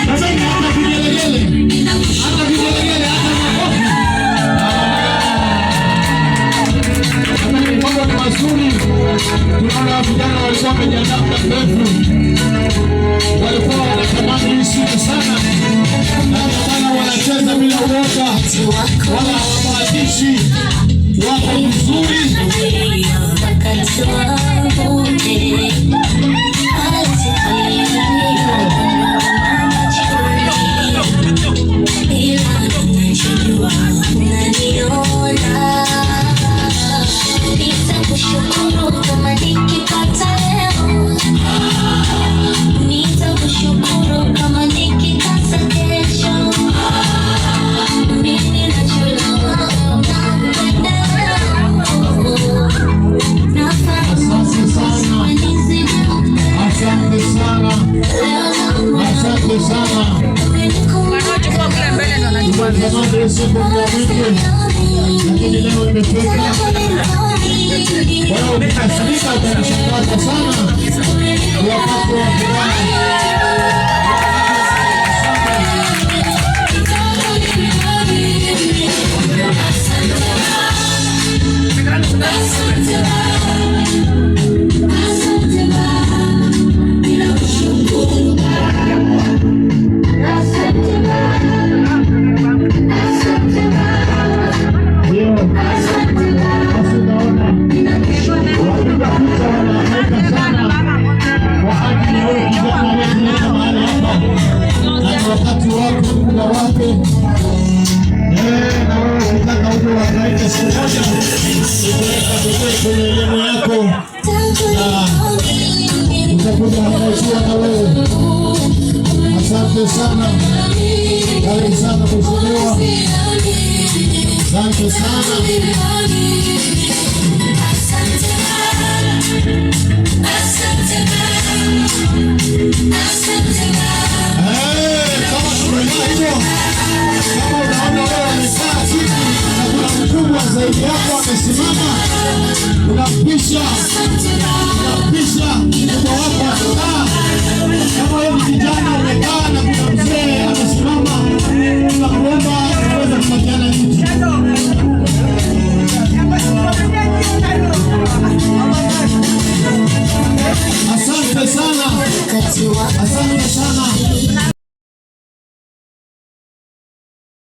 Sasa hata vigelegele, hata vigelegele, hata makofi. Jamani, mambo ni mazuri. Tunaona vijana walikuwa wamejiandaa muda mrefu, walikuwa wanatamani hii siku sana, na ndio maana wanacheza bila uoga wala hawabahatishi, wako vizuri. Wakati wangu ila ninachojua unaniona. Nitakushukuru kama nikipata leo, nitakushukuru kama nikikosa kesho. Mimi ninachojua unanipenda. Asante sana, asante sana, asante sana. Wanaochukua kule mbele ndo wanachukua vizuri. Tumetamani siku muda mwingi, lakini leo imefika. Kwa hiyo ukikasirika utanishangaza sana. Ni wakati wa furaha. Ndio. Basi unaona wapiga picha wanahangaika sana kwa ajili ya huyu kijana aliyetuleta mahali hapa, na ni wakati wake, muda wake. Na wewe ukitaka uje uhangaike siku moja, utaweka bidii kwenye elimu yako na utakuja hangaikiwa na wewe. Asante sana, karibu sana mheshimiwa, asante sana. Asante Asante Asante. Kama tumekaa hivyo, kama unaona wewe amekaa chini na kuna mkubwa zaidi yako amesimama, unampisha, unampisha mkubwa wako amekaa. Kama wewe ni kijana umekaa na kuna mzee amesimama, tunakuomba uweze kupatiana viti. Asante sana, asante sana.